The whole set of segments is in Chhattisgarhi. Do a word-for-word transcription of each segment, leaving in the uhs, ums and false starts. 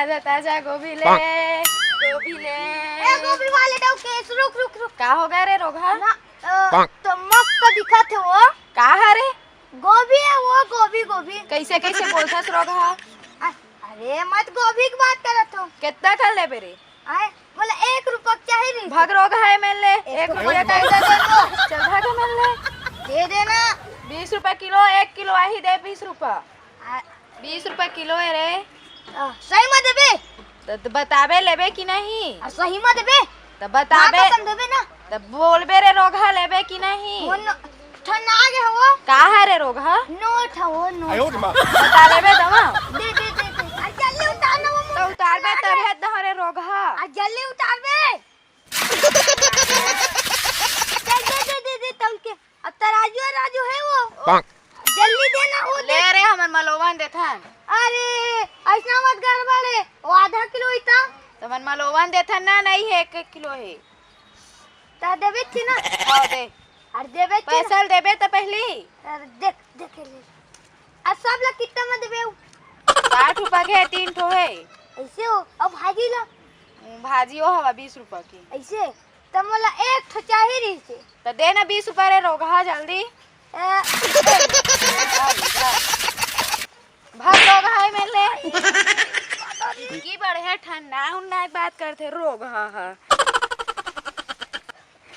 ताजा ताजा गोभी ले, गोभी ले। ए, गोभी वाले डौकेश, रुक, रुक, रुक। का हो गया रे रोगहा? ना, अ, तो मस्त दिखत हे वो। का हरे? गोभी हे वो, गोभी, गोभी। कैसे, कैसे बोलथस रोगहा? अ-, अरे, मैं तो गोभी के बात करत हूँ। कितना कर लेबे रे? आय, बोला एक रुपया के चाही रही। भाग रोगहा हे मेर ले, एक एक रुपया रुपया का दे दे वो। चल भाग मेर ले। दे देना। बीस रुपया किलो, एक किलो आही दे बीस रुपया। आ, बीस रुपया किलो हे रे। आ, सही में देबे? त, त बताबे लेबे कि नहीं? आ, सही में देबे? त बताबे। ना कसम देबे ना। त बोलबे रे रोगहा लेबे कि नहीं? वो न-, ठंडा आ गया वो। का हरे रोगहा? नोट हे वो, नोट। बता लेबे दवा। दे, दे, दे, दे। आ, जल्दी उतार ना वो। त उतारबे तभे दह रे रोगहा। आ, जल्दी उतारबे। चल, दे, दे, दे, दे, तौल के। अब तराजू, राजू हे वो। जल्दी दे ना, वो दे। ले रे, हमन मलोवन देथन। अरे, ऐसना मत गड़बड़ हे। वो आधा किलो ही त। त हमन मलोवन देथन ना, नहीं हे, एक, एक किलो हे। त देबे थी ना। हाँ, दे। अरे देबे थी ना। पैसा ल देबे त पहली। अरे देख, देख ले। आ सब ला कितना में देबे? साठ रुपया के तीन ठो हे। ऐसे हो? अब भाजी ला? भाजी ओ हवा बीस रुपया की। ऐसे? त मोला एक ठो चाही रहिसे। त दे ना बीस रुपया रे रोगहा जल्दी। ए, भाग रोगहा हे मेर ले। की बढ़िया ठंडा उन्ना के बात करथे रोगहा हा।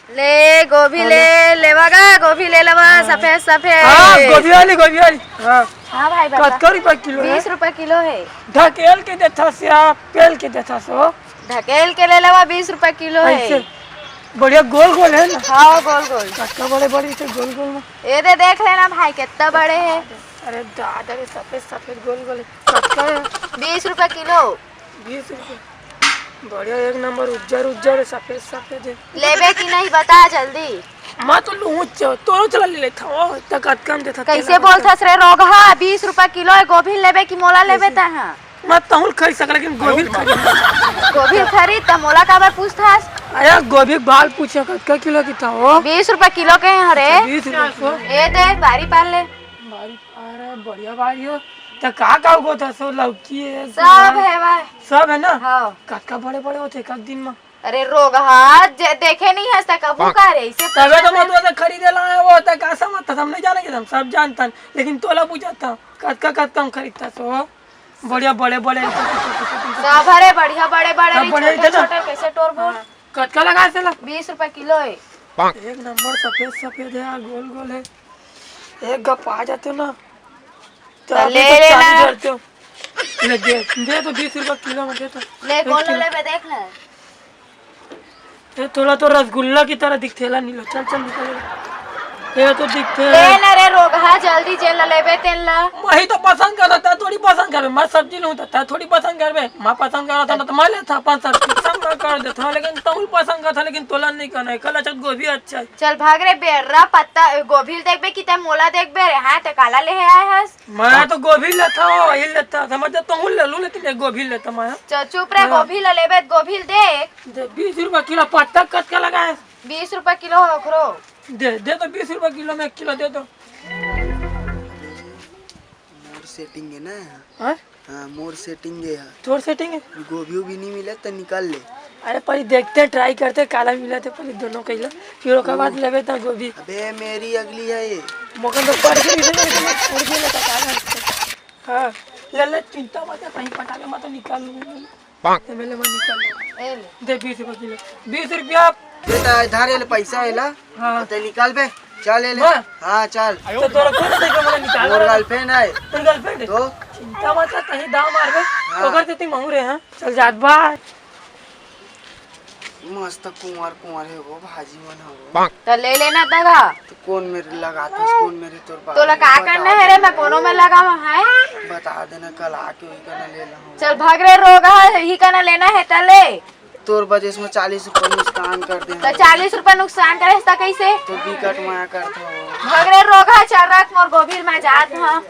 ले गोभी ले लेवा गा, गोभी ले लेवा, सफेद सफेद। हाँ, गोभी वाली, गोभी वाली। हाँ। हाँ भाई बता। कतका रुपया किलो हे? बीस रुपया किलो हे। ढकेल के देथस या पेल के देथस हो? ढकेल के ले लेवा, बीस रुपया किलो हे। ऐसे बढ़िया गोल गोल हे ना? हाँ, गोल गोल। कतका बड़े बड़े थे गोल गोल में। ये दे देख लेना भाई, कितना बड़े हे। अरे दादा रे, सफेद सफेद गोल गोल हे। कतका हे? बीस रुपया किलो। बीस रुपया। बढ़िया, एक नंबर, उज्जर उज्जर हे, सफेद सफेद हे। लेबे कि नहीं बता जल्दी। मैं तो लूच, तोरो चला ले लेथव, त कतका में देथव? कैसे बोलथस रे रोगहा? बीस रुपया किलो हे, गोभी लेबे कि मोला लेबे तैं हा? मैं तहूँ खरीद सक, लेकिन गोभी खरीद। गोभी खरीद त मोला काबर पूछथस? अरे गोभी बाल पूछे, कतका किलो किथव? बीस रुपया किलो के हे रे। अच्छा, बीस रुपया किलो। ए दे, बारी पार ले। बारी अरे बढ़िया बारी हो। त का का उगोथस हो? लौकी हे, सब गुआर, हे भाई। सब हे ना? हाँ। कतका बड़े बड़े होथे एक दिन म? अरे रोगहा, जे देखे नहीं हस त कबू का रे, इसे तबे तो मैं तो खरीदे ला आया वो, त का समझथस? हम नहीं जाने के, हम सब जानथन, लेकिन तोला पूछथन, कतका कतका म खरीदथस हो? बढ़िया बड़े बड़े। सब हरे बढ़िया बड़े बड़े सब रही, बड़े छोटे रहिथे ना? छोटे कैसे टोरबो? हाँ। कतका लगाए से ला? बीस रुपया किलो हे। एक नंबर सफेद सफेद हे यार, गोल गोल हे। एक गप आ जाते ना, त त अभी ले तो लेना। चालू करते हो। ले दे, दे तो बीस रुपया किलो में दे तो। ले, एक गोल किलो। लेबे देख ना। ए, तोला तो रसगुल्ला की तरह दिखथे ला नीला। चल, चल, निकल। ए, तो दिखथे। ले ना रे रोगहा, जल्दी जेन ला लेबे तेन ला। मैं ही तो पसंद करता, तैं थोड़ी पसंद करबे। मैं सब्जी लूँ त तैं थोड़ी पसंद करबे। मैं पसंद करता ना तो मैं लेता अपन सब्जी। सब मैं कर देता हूँ, लेकिन तहूँ पसंद करता, लेकिन तोला नहीं करना हे। कल अच्छा गोभी अच्छा हे। चल भाग रे बेर्रा, पत्ता, गोभी ल देखबे कि तैं मोला देखबे रे? हाँ, तैं काला लेहे आए हस? मैं तो गोभी लेता हूँ, वही लेता। समझ जा, तहूँ ले लूँ, लेकिन एक गोभी लेता मैं। चल चुप रे, हाँ। गोभी ल लेबे त गोभी ल देख। दे, बीस रुपया किलो। पत्ता कतका लगाए? बीस रुपया किलो हे ओकरो। दे, दे तो बीस रुपया किलो में एक किलो दे दो। मोर setting हे ना? हाँ? हाँ, मोर setting हे। तोर setting हे? गोभी उभी नहीं मिले त निकाल ले। अरे, पहले देखते हैं, try करते हैं, काला मिला थे पहले दोनों कहिला, फिर ओकर बाद लेबे त गोभी। अबे, मेरी अगली हे ये। मगर तो पढ़ के नहीं देते, मैं छोड़ दिया था, काला। हाँ, ले ले, चिंता मत कर, कहीं पटा के मैं तो निकाल लूंगा। पाक। ए, मेले में निकाल ले। ए ले। दे बीस रुपया किलो। बीस रुपया। बेटा, इधर ये ले पैसा हे ला। हाँ। ते निकाल बे। चल, ये ले। बस। हाँ, चल। तो तोरा खुद से के बोला निकाल। मोर girlfriend हे। तोर girlfriend हे? तो? चिंता मत कर, कहीं दाव मारबे। हाँ। ओकर सेती महूँ रे, हाँ। चल जात बा। मस्त कुंवर कुंवर हे वो भाजी मन ह वो। त ले लेना तगा। त कोन मेर लगाथस, कोन मेर तोर बाल तोला हे, का बता करना हे रे, देना। मैं कोनो में लगावा है? बता देना, कल आके वही करना ले लाऊं। चल भाग रे रोगहा, ही करना लेना हे त ले। तोर वजह से मैं चालीस रुपया नुकसान कर दे त हूँ। चालीस रुपया नुकसान करे त कैसे? तो बिकट माया करत हो। भाग रे रोगहा, चल रख मोर गोभी मैं जात हूँ।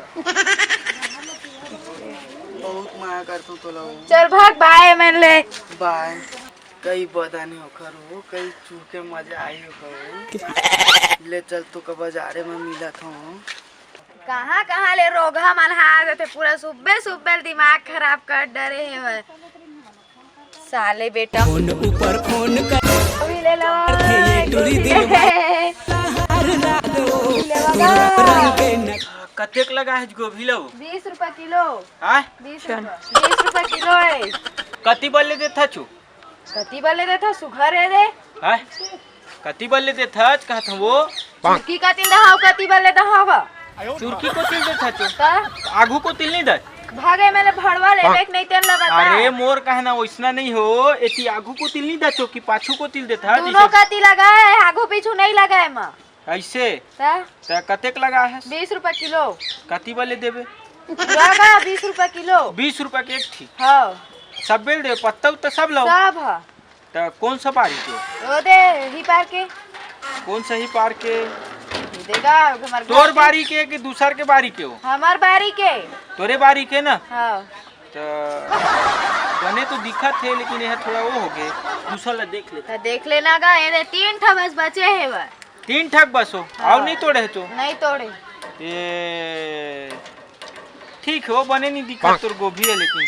बहुत माया करत हूँ तोला वो। चल भाग, bye मेरे ले। Bye। कई बदन हे ओखर हो, कई चूके मजा आई ओखर हो। ले चल, तोका बाजारे में मिलत हूँ। कहाँ कहाँ ले रोगहा मन हा आ जाथे, पूरा सुब्बे सुब्बे दिमाग खराब कर डरे हे। साले बेटा। फोन ऊपर फोन कर। अभी ले लो। ये टूरी दिन भर। ले बाबा। कतेक लगा हे गोभी लो? बीस रुपया किलो। हाँ? बीस रुपया। बीस रुपया किलो है। कति बल्ले देथा चू? कति बल्ले देथा, सुघर है रे। हाँ? कति बल्ले देथा, कहत हूँ वो। सुरकी कति दहाव, कति बल्ले दहाव। सुरकी कोतिल देथा चो। का? आगू कोतिल नहीं दे। भागे मेले भड़वा ले, हाँ। देख नहीं तेल लगा। अरे मोर कहना वैसना नहीं हो, एती आगू कोतिल नहीं दे चो कि पाछू कोतिल देथा, दोनों जैसे कति लगा है, आगू पीछू नहीं लगा है माँ। ऐसे? ता? ता कतेक लगा है? बीस रुपया किलो। कति बल्ले देबे? लगा बीस रुपया किलो। बीस रुपया के एक ठी? हाँ। सब बेल दे, पत्ता उत्ता सब लाओ। सब है। त कौन सा बारी के? ओ दे, ही पार के। कौन सा ही पार के? ये देगा, हमार तोर घर के। बारी के कि दूसर के बारी के हो? हमार बारी के। तोरे बारी के ना? हाँ। त बने तो दिखत हे, लेकिन यह थोड़ा वो हो गए, दूसर ला देख ले। त देख लेना गा, ये दे, तीन ठा बस बचे हे बस। तीन ठक बस हो, हाँ। और नहीं तोड़े हे तो? नहीं तोड़े। ये ठीक है, वो बने नहीं दिखत तोर गोभी है, लेकिन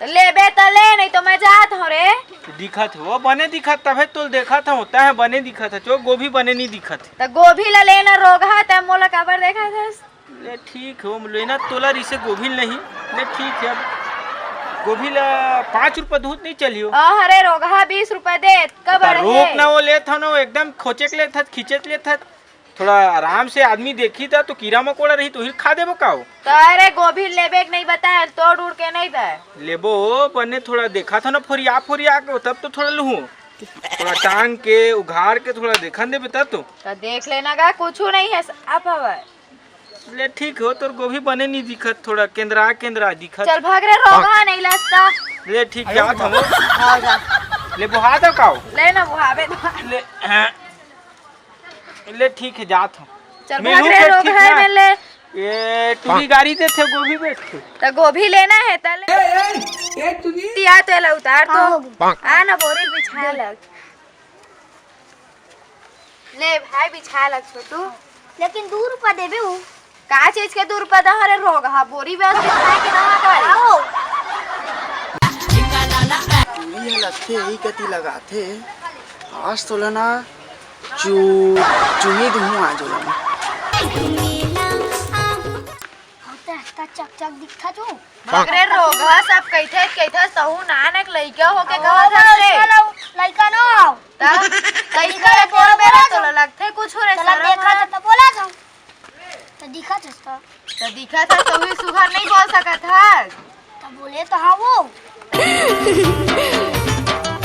त लेबे त ले, नहीं तो मैं जात हूँ रे। दिखत हो, बने दिखत, तभे तो देखत हूँ, तह बने दिखत है, जो गोभी बने नहीं दिखत है। त गोभी ला लेना रोगहा, त मोला काबर देखत हस? ले ठीक हो, लेना तोला रिसे गोभी नहीं, ले ठीक है। अब गोभी ला पाँच रुपया दूध नहीं चलियो। अरे रोगहा बीस रुपया दे, कब त रोक ना, वो लेत हन, वो एकदम खोचे के लेत हन, खींचे के लेत हन। थोड़ा आराम से आदमी देखी त, तो कीड़ा मकोड़ा रही तो हिल खा देबो का हो? त अरे गोभी लेबे के नहीं बताए, तोड़ उड़ के नहीं दे। लेबो, बने थोड़ा देखा था ना, फोरिया फोरिया के, तब तो थोड़ा लूहूँ। थोड़ा टांग के, उघार के थोड़ा देखन देबे तब तो। त देख लेना गा, कुछ नहीं है, साफ हवा। ले ठीक हो, तोर गोभी बने नहीं दिखत, थोड़ा केंद्रा केंद्रा दिखत। चल भाग रे, रोगहा नहीं लसता। ले ठीक, जात हम। हाँ, जा। ले बुहा दो काओ। ले ना बुहावे दो। ले, हाँ। ले ठीक है, जात हम। चल मैं भाग हूँ रे, फिर, ठीक रोगहा ना? में ले। ये टूरी गाड़ी दे थे, गोभी बेच के। त गोभी लेना है, त ले। ए, ए, ए, टूरी। तिया तो एला उतार तो। हाँ, हो गया। आ ना, बोरी बिछा लग। ले भाई, बिछा लग छोटू। लेकिन दू रुपया देबे वो। का चीज के दू रुपया दहा रे रोगहा, बोरी में बिछा के दहा का रे? आओ। चूड़ी ह लगथे, यही कति लगाथे। आज तो लना चू-, चुनी दूँ आज लना। हम तो रास्ता चक चक दिखा तू। मगरे रोगहा सब कहिथे, कहिथे, तहू नानक लइका होके ओ, कहत हस रे। लइका न हो। त कइसे बोल बेरा तोला लगथे कुछ रे, तोला शरम देखा हवय? त बोला जाऊं। त दिखत हस त। त दिखत हस त भी सुघर नहीं बोल सकत हस। त बोले त हाँ वो।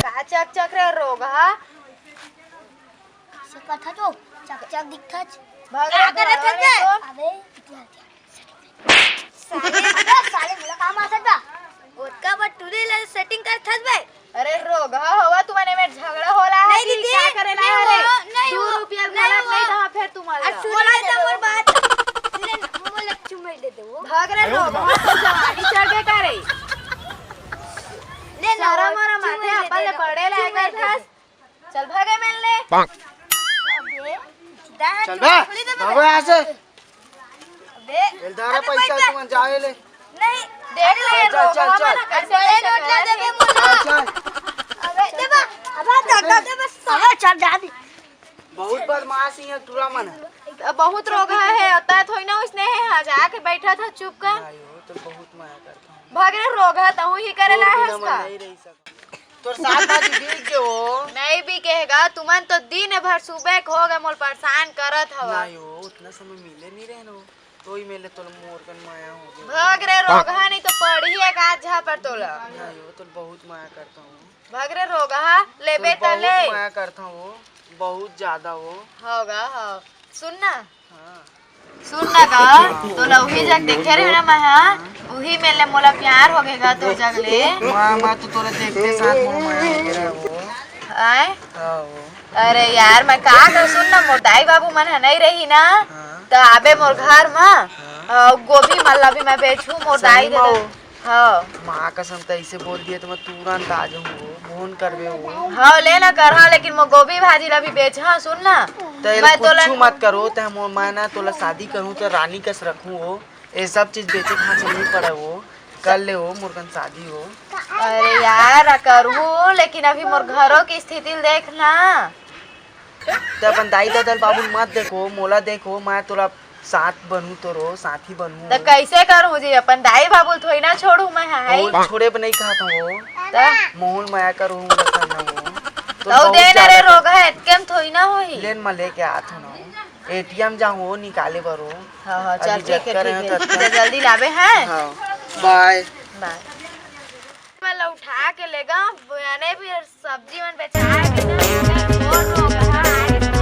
का चक चक रे रोगहा? से कथा तो चक चक दिखत। भगवान का करत भगवान हस बे? तो। अबे, इतिहास। साले, अबे, साले, मोला का मारत बा? ओतका बर टूरी ला setting करत हस बे? अरे रोगहा होवा, तुमने में झगड़ा होला है नहीं कि दीदी, का करे ना नहीं रे? हुआ, नहीं दू हुआ, रुपया नहीं गलत हुआ। नहीं दहा फेर तुमन ला। अरे सुन ले तो मोर बात। ले ना, मोला चुम्मा दे दे वो। भाग रे रोगहा, तो जवानी चढ़ के का रे? ले ना, शरम वो वरम चुम्मा आथे, दे अपन दे ले ना, बड़े चुम्मा लायक दे दे। हस। चल भागे मिलने। अबे, सीधा हाथ चल बे, चुपड़ी दे भागो यहाँ से। अबे, एलदारा अबे, पैसा पैसा। तुमन जाए ले। नहीं, देख ले, चल, चल, चल, रोगहा चल। मन ऐसे बड़े नोट ला देबे मुझे। चल, चल। अबे, दे बा, अबे, दे, दे, दे बस। अबे, चल, जा दी। बहुत बदमाश ही है टूरा मन। अब बहुत रोगहा है, होता है थोड़ी ना उसने है, हाँ, जाके बैठा था चुप कर। नहीं, वो तो बहुत मया करता हूँ। भाग रे रोगहा, तहू ही करे ला है उसका। नहीं रही सकता। तोर साग भाजी बिक गे हो? नहीं बिके हे गा, तुमन तो दिन भर सुबह के हो गए मोल परेशान करत हवा। नहीं हो, उतना समय मिले नहीं रहन हो, तो ही मिले तोला मोर कन माया हो गया। भाग रे रोगहा, नहीं तो पड़ी एक आध झापड़ तोला। नहीं हो, तोला बहुत माया करता हूँ। भाग रे रोगहा, लेबे तोला त ले। बहुत माया करता हूँ, बहुत ज्यादा हो। होगा, हो। सुन ना, हाँ। सुन ना गा, तोला उही जग देखे रहे ना मैं, हाँ? उही में ले मोला प्यार हो गए गा तोर जग ले। माँ, माँ तो तोला देखते साथ मोर माया हो गया वो। आय? हाँ, वो। अरे यार, मैं का कर, सुन ना, मोर दाई बाबू मन ह नहीं रही ना, हाँ। त आबे मोर घर म, हाँ। अ, गोभी मन ला भी मैं बेचहूँ, मोर सही दाई दे में दे। वो। हाँ। माँ कसम, त ऐसे बोल दिए तो मैं तुरंत आ जाऊँ, वो फोन करबे वो। हाँ, ले ना कर, हाँ, लेकिन मोर गोभी भाजी ला भी बेच, हाँ, सुन ना। त एला मैं तोला कुछु मत करो, त हम, मैं ना तोला शादी करूँ त रानी कस रखूँ हो। ये सब चीज बेचे के हाथ नहीं पड़ा हो। कर ले हो, मोर कन शादी हो। अरे यार, करहूँ, लेकिन अभी मोर घरों की स्थिति ल देख ना। त अपन दाई ददा ल बाबू ल मत देखो, मोला देखो, मैं तोला साथ बनूँ तोरो, साथी बनूँ। त कैसे करहूँ जी? अपन दाई बाबू ल थोड़ी ना छोड़हूँ मैं, हाय। मोहूँ छोड़े बर नहीं कहत हूँ। त? मोहूँ ल मया करहूँ, मोला करना हो। तो तो बहुत दे ना रे, ज्यादा रोग है, एतके म थोड़ी ना होही। लेन मैं लेके आत हूँ ना। एटीएम जाहूँ निकाले बर हो। हाँ, हाँ, चल, अभी ठीक है, जतका रहे ठीक है। ततका। चल, जल्दी लाबे, हैं? हाँ, बाय। बाय। मैं ला उठा के लेगा, बयाने भी सब्जी मन बेचा के ना, इतना जोर हो गया, आज